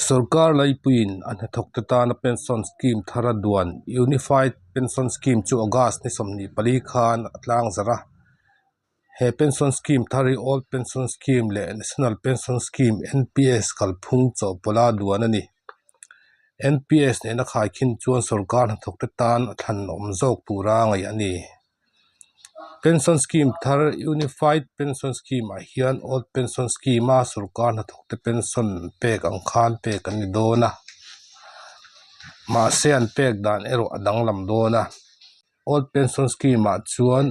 Sorkar laipuiin a hnathawkte tana pension scheme thar a duan Unified Pension Scheme chu August ni 24 khan a tlangzarh a. He pension scheme thar hi Old Pension Scheme leh National Pension Scheme, NPS, kalphung chawhpawlha duan a ni. NPS nena khaikhin chuan sorkar hnathawkte tan a thlan awm zawk tura ngaih a ni. Pension scheme thar Unified Pension Scheme ah hian Old Pension Scheme a sorkar hnathawkte pension pek ang khan pek an ni dawn a, mahse an pek dan erawh a danglam dawn a. Old Pension Scheme ah chuan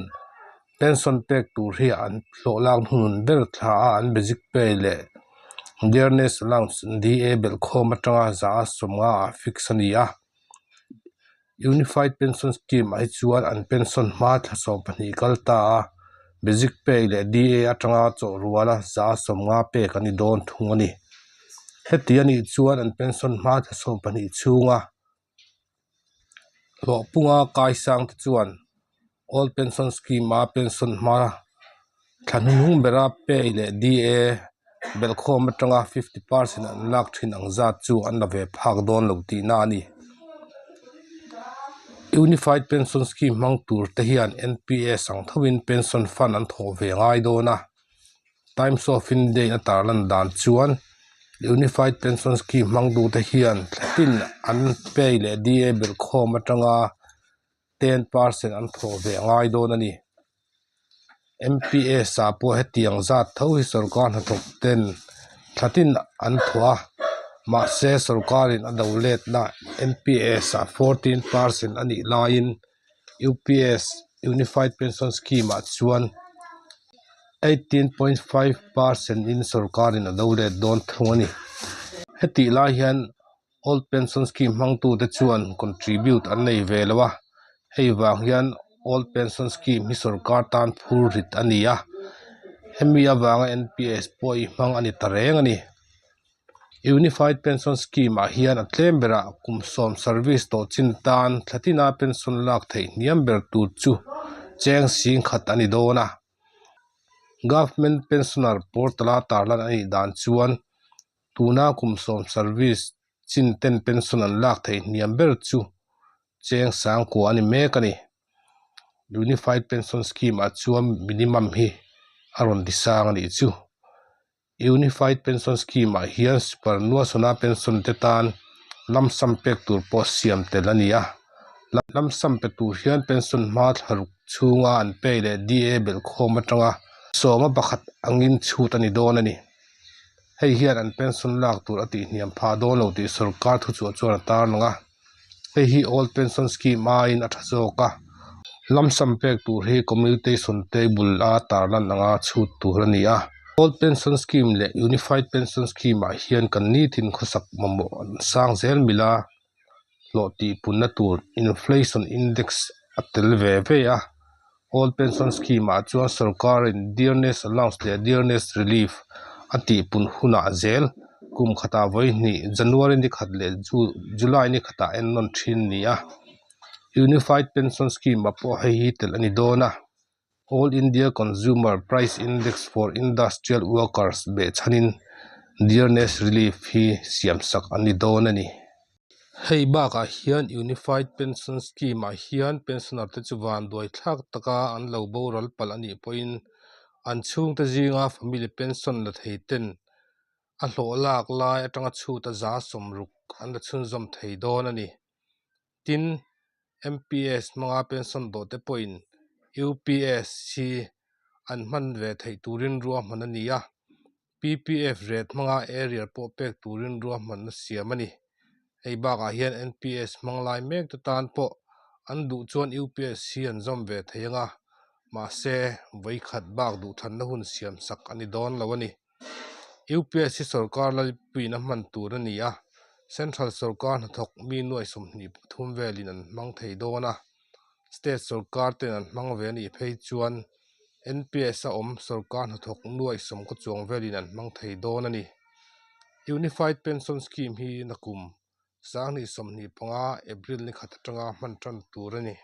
pension pek tur hi an hlawh lak hnun ber thla a an basic pay leh dearness allowance DA belhkhawm atanga 150 ah fix a ni a. Unified Pension Scheme ah hi chuan an pension hma thla 12 kal ta a, basic pay leh DA atanga chawh ruala 150 pek an ni dawn thung a ni. Heti a nih chuan an pension hma thla 12 chhunga hlawh punga kaisang te chuan Old Pension Scheme a pension hma thla hnuhnung bera pay leh DA belhkhawm atanga 50% an lak thin ang zat chu an la ve phak dawn lo tihna a ni. Unified Pension Scheme hmang tur te hian NPS ang thovin pension fund an thawh ve ngai dawn a. Times of India a tarlan dan chuan Unified Pension Scheme hmang duhte hian thlatin an pay leh DA belhkhawm atanga 10% an thawh ve a ngai dawn a ni. MPS ah pawh hetiang zat tho hi sorkar hnathawk ten thlatin an thawh a, mahse sorkarin a do letna MPS ah 14% a nih laiin UPS, Unified Pension Scheme, ah chuan 18.5% in sorkarin a do let dawn thung a ni. Hetih lai hian Old Pension Scheme hmangtute chuan contribute an nei ve lo a, hei vang hian Old Pension Scheme hi sorkar tan phur rit a ni a, hemi avanga NPS pawh i hmang a ni ta reng a ni. Unified Pension Scheme ah hian a tlem berah kum sawm service tawh chin tan thlatina pension lak theih hniam ber tur chu cheng sing khat a ni dawn a. Government Pensioner Portal a tarlan a nih dan chuan tuna kum sawm service chin ten pension an lak theih hniam ber chu cheng sangkua a ni mek a ni. Unified Pension Scheme ah chuan minimum hi a rawn ti sang a nih chu. Unified Pension Scheme ah hian Superannuation-a pension te tan lump sum pek tur pawh siam tel a ni a. Lump sum pe tur hian pension hma thlaruk chhunga an pay leh DA belhkhawm atanga sawma pakhat angin chhut a ni dawn a ni. Hei hian an pension lak tur a tihhniam phah dawn lo tih sorkar thuchhuah chuan a tarlang a. Hei hi Old Pension Scheme aiin a tha zawk a, lump sum pek tur hi commutation table a tarlan anga chhut tur a ni a. Old Pension Scheme leh Unified Pension Scheme ah hian kan nitin khawsak mamawh an sang zel mila hlawh tihpunna tur Inflation Index a tel ve ve a. Old Pension Scheme ah chuan sorkarin Dearness Allowance leh Dearness Relief a tihpun hunah zel kum khatah vawi hnih January ni khat leh July ni khatah en nawn thin ni a. Unified Pension Scheme ah pawh hei hi telh a ni dawn a. All India Consumer Price Index for Industrial Workers behchhanin Dearness Relief hi siamsak a ni dawn a ni. Hei bakah hian Unified Pension Scheme ah hian pensioner te chu vanduai thlak taka an lo boral palh a nih pawhin an chhungte zinga family pension la thei ten a hlawh lak lai atanga chhut a 60% an la chhunzawm thei dawn a ni. Tin, MPS hmanga pension dawh te pawhin UPS hi an hman ve theih turin ruahman a ni a. PPF rate hmanga arrear pawh pek turin ruahmanna siam a ni. Hei bakah hian NPS hmang lai mek te tan pawh an duh chuan UPS hi an zawm ve thei ang a, mahse vawikhat bak duhthanna hun siam sak a ni dawn lo a ni. UPS hi sorkar lalpuiin a hman tur a ni a, Central sorkar hnathawk mi nuai 23 velin an hmang thei dawn a, State sorkar ten an hmang ve a nih phei chuan NPS a awm sorkar hnathawk nuai 90 chuang velin an hmang thei dawn a ni. Unified Pension Scheme hi nakum 2025 April ni khat atanga hman tan tur a ni.